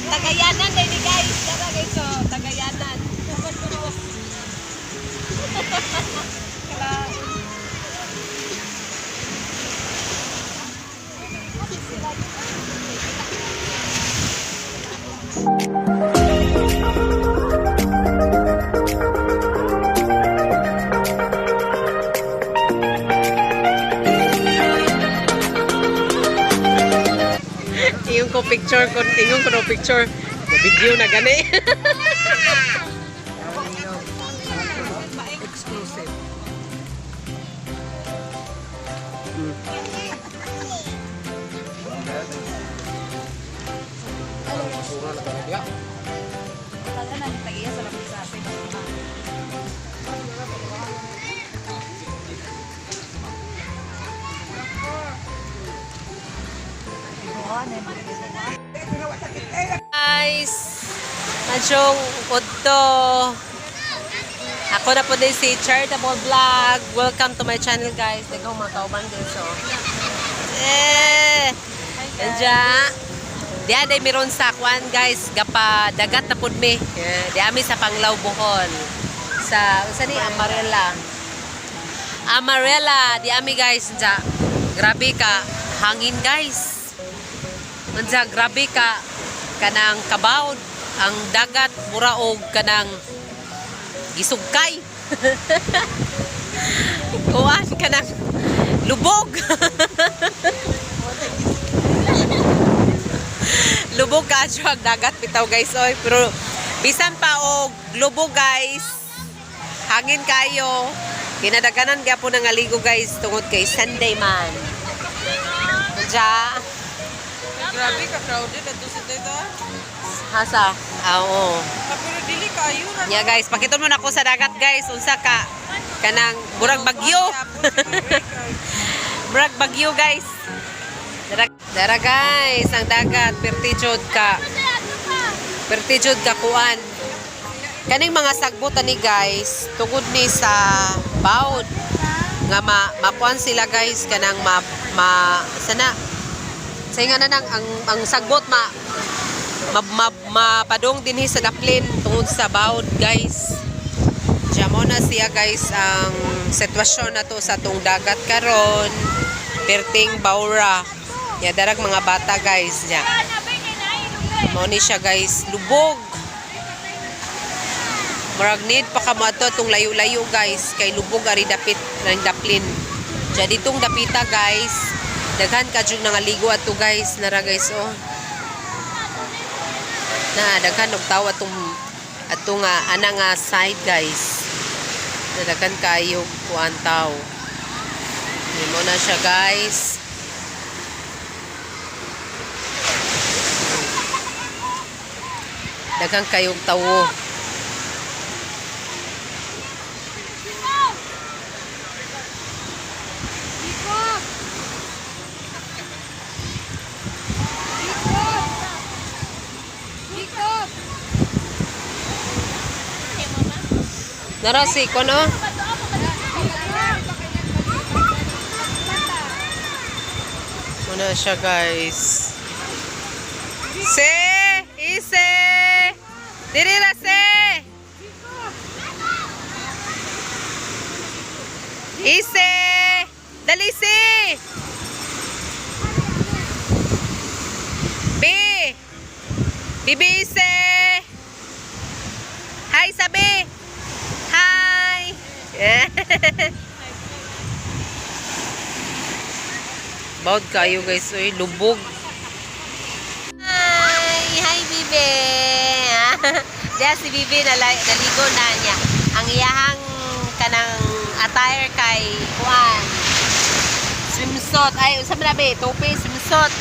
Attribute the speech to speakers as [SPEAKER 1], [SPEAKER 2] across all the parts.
[SPEAKER 1] Tagayanan dahil ni guys. Tara guys, oh, tagayanan. Iyong ko picture ko, iyong ko no picture. Video na gani.
[SPEAKER 2] Exclusive.
[SPEAKER 1] Guys, masyong udto. Ako na po din si Charitable Vlog. Welcome to my channel, guys. Ikaw mga kauban guys, oh. Eh, Nandiyan. Diyan ay meron sa kwan, guys. Gapa dagat na pud mi. Eh, di ami sa Panglao, Bohol. Sa unsa ni Amarela. Amarela, di ami guys. Diyan. Grabe ka hangin, guys. Unsa grabe ka kanang kabawd ang dagat mura og kanang gisugkay. Kuan kanang lubog. Lubog ka ang dagat bitaw guys oy, pero bisan pa og lubog guys, hangin kayo. Kinadaganan gyapon ang aligo guys tungod kay Sunday man. Diya.
[SPEAKER 2] Grabe ka crowded ato sa dito.
[SPEAKER 1] Hasa? Ah, oo.
[SPEAKER 2] Ah, pero dili kayo ra.
[SPEAKER 1] Yeah guys, pakiton mo na ako sa dagat guys. Unsa ka kanang murag bagyo. Murag bagyo guys. Dara, dara guys, ang dagat pertijod ka. Pertijod ka kuan. Kaning mga sagbot ani guys, tungod ni sa bawd nga ma makuan sila guys kanang ma, ma sana sa nga na nang ang sagbot ma ma, ma, mapadong dinhi sa daplin tungod sa bawd guys. Diya mo na siya guys ang sitwasyon na to sa tong dagat karon. Perting bawra. Ya darag mga bata guys diya. Mo ni siya guys lubog. Murag need pa ka mo ato tong layo-layo guys kay lubog ari dapit ng daplin. Diya ditong dapita guys. Daghan ka jud nangaligo ato guys nara guys oh. Na daghan og tawo atong ato nga ana nga side guys. Na daghan kayo kuan tawo. Mo na siya guys. Daghan kayong tawo. Nara si kono. Muna siya guys. Se! Ise! Diri ra se! Ise! Dali se! B! Bibi Ise! Hi sabi! Hi! Bawd kayo guys, oy, lubog. Hi! Hi, Bibi! Diya si Bibi naligo na niya. Ang iyahang kanang attire kay Juan. Swimsuit. Ay, unsa man na be? Topi, swimsuit.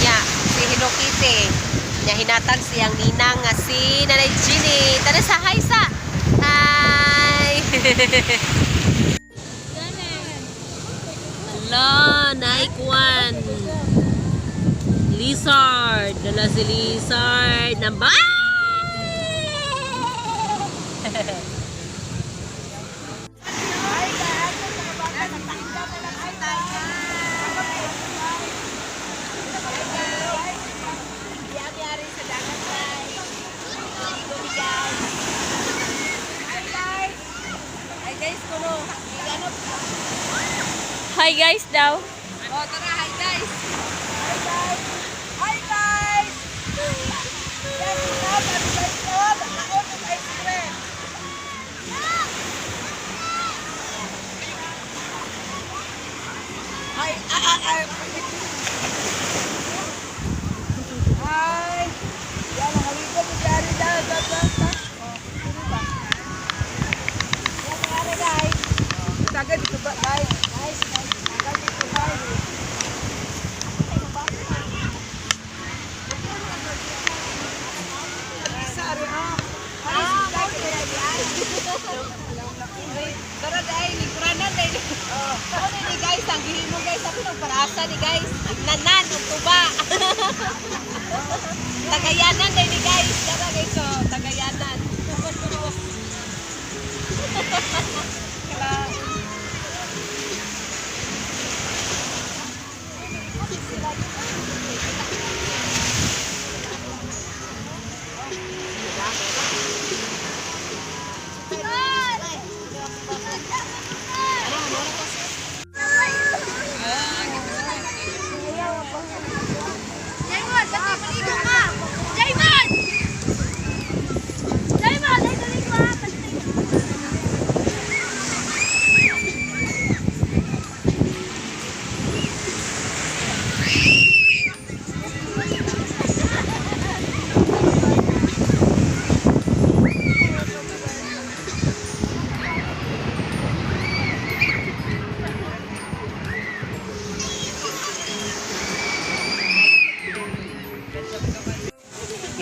[SPEAKER 1] Niya, si Hello Kitty. Niya hinatag siyang ninang nga si Nanay Ginny. Tara sa hi sa. Hi! Ala, naikuan. Lizard. Dala si Lizard. Namba!
[SPEAKER 3] guys daw.
[SPEAKER 1] Oh, tara, hi guys.
[SPEAKER 2] Hi guys! Hi guys! Yes, ikaw, sabi ko, ako ng ice cream. Ay, ah, ah, ah. Hi! Yan, ang haligo mo dyan, da, da, da, da. Oh, sino ba? Yan, nangyari, guys. Tagad dito ba, guys? Guys, guys, tagad dito, guys.
[SPEAKER 1] Tara dahil, lingkuranan dahil. Oh. Ano ni guys, ang gihimo guys, ako ng parasa ni guys. Nanan, ug tuba. Tagayanan dahil ni guys. Tara guys, oh, tagayanan.
[SPEAKER 3] Jaymon, pati maligo ka! Jaymon! Jaymon, ay maligo ha! Pati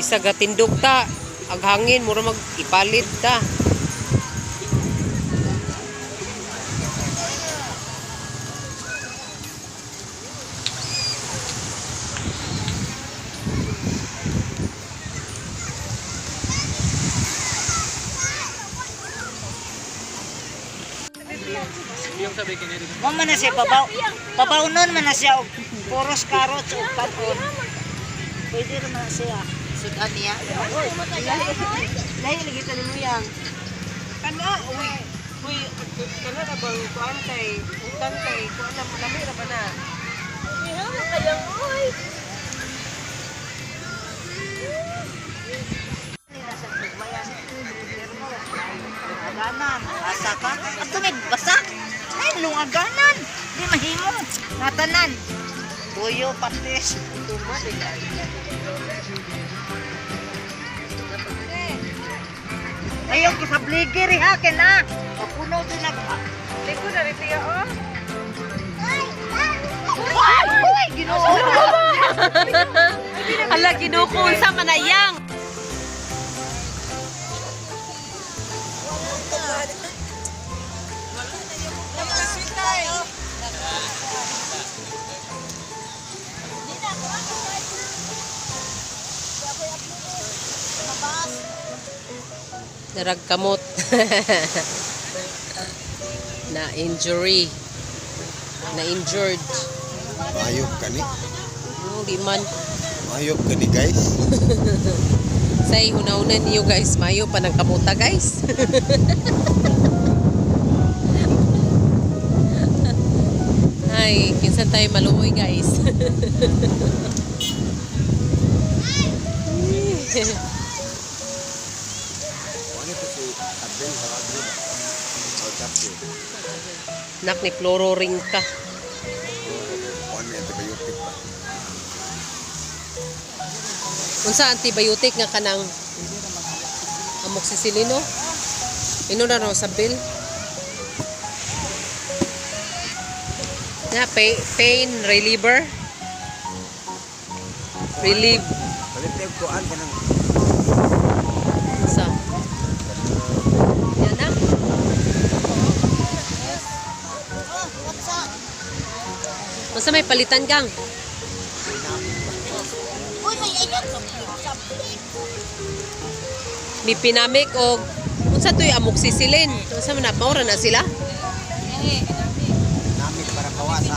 [SPEAKER 1] Isa ga tindog ta, ag hangin mura mag ipalit ta.
[SPEAKER 4] Mo man na siya pabaw. Pabawnon man na siya og puros carrots ug paton. Pwede ra man na siya. Sudan niya.
[SPEAKER 1] Lahi lagi ta yang. Kana uy, uy kana ra bang kuan kay utang kay kuan na lami ra ba na?
[SPEAKER 4] Aganan, asa ka? Ato may basa. Ay, lungaganan. Di mahimo. Natanan. Tuyo, patis. Ayaw ko sa bligiri ha, kina. Papuno din na.
[SPEAKER 2] Liko na rin siya, oh.
[SPEAKER 4] Ay, uy, Ginoo.
[SPEAKER 1] Ala Ginoo ko unsa man na yang? Darag kamot. Na injury. Na injured.
[SPEAKER 5] Ayop ka ni.
[SPEAKER 1] Oh, di man.
[SPEAKER 5] Ayop ka ni guys.
[SPEAKER 1] Say, hunahunan niyo guys, mayo pa ng kamuta guys. Ay, kinsan tayo maluoy guys.
[SPEAKER 5] Ano to si Abel Haragro ba? O Chapter.
[SPEAKER 1] Nak ni Floro ring ka.
[SPEAKER 5] Kuan may antibiotic pa.
[SPEAKER 1] Unsa antibiotic nga kanang amoxicillin no? Ino na raw sa bill. Na pain reliever. Relieve
[SPEAKER 5] Palit tayo kuan ka ng
[SPEAKER 1] sa. Yan na. Unsa may palitan gang?
[SPEAKER 4] Uy, may ayat.
[SPEAKER 1] Mi pinamik og unsa to'y amoxicillin? Unsa man na maura na sila?
[SPEAKER 5] namit para kawasa.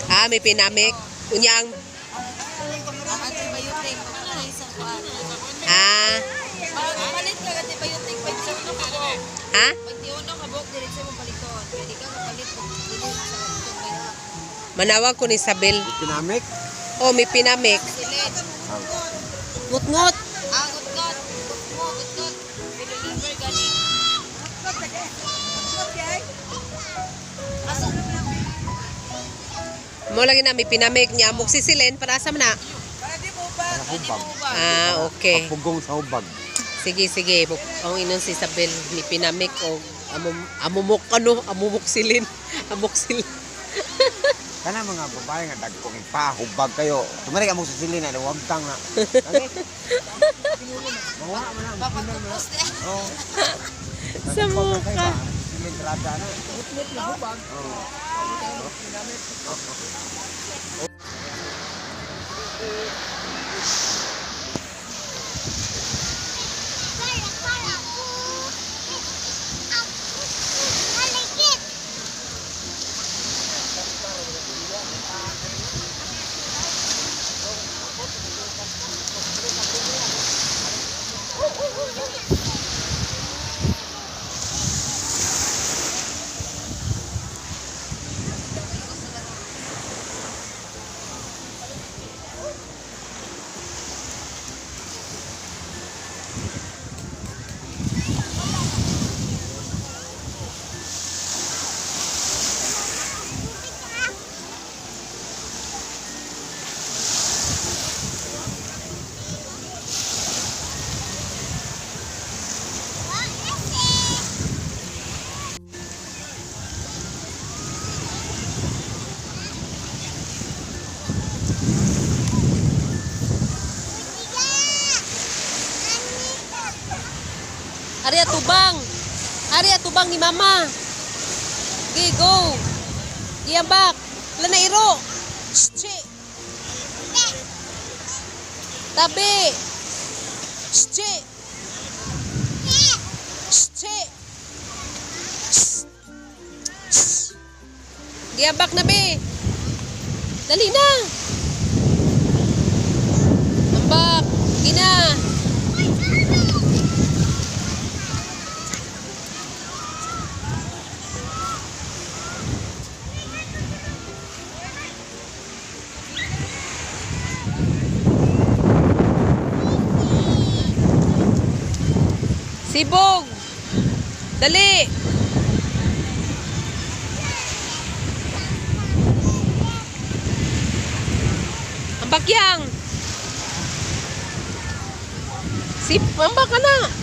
[SPEAKER 1] Ah, may pinamik. Unya ang Ah,
[SPEAKER 2] Palit ka antibiotic, 21 ka buok.
[SPEAKER 1] ha?
[SPEAKER 2] 21 ka buok, diretso mo paliton. Pwede ka
[SPEAKER 1] Manawag ko ni Isabel.
[SPEAKER 5] Pinamik?
[SPEAKER 1] Oh, may pinamik. Ngut-ngut.
[SPEAKER 3] Ah, gut-gut. Gut-gut. Deliver gani.
[SPEAKER 1] Mo lagi na may pinamik niya amok si Silen para sa man na.
[SPEAKER 5] Sa hubag.
[SPEAKER 1] Ah, okay.
[SPEAKER 5] Pugong sa hubag.
[SPEAKER 1] Sige, sige. Ang inon si Isabel ni pinamik o amum, amumok ano, amumok silin. Amok silin.
[SPEAKER 5] Kana mga babae nga dagkong pahubag kayo. Tumarik among sisilin na wagtang na. Kani? Mawa man ang
[SPEAKER 3] Papagkupos niya.
[SPEAKER 5] Oh.
[SPEAKER 1] Sa mukha.
[SPEAKER 5] Silin trata na.
[SPEAKER 2] Ngut na hubag.
[SPEAKER 5] Oh.
[SPEAKER 1] Ari atubang. Ari atubang ni mama. Gi go. Giyambak. Wala na iro. Shh. Tabi. Shh. Shh. Shh. Giyambak na be. Dali na. Ambak. Gina. Sibog! Dali! Ang bakyang! Sip, ambak ka na!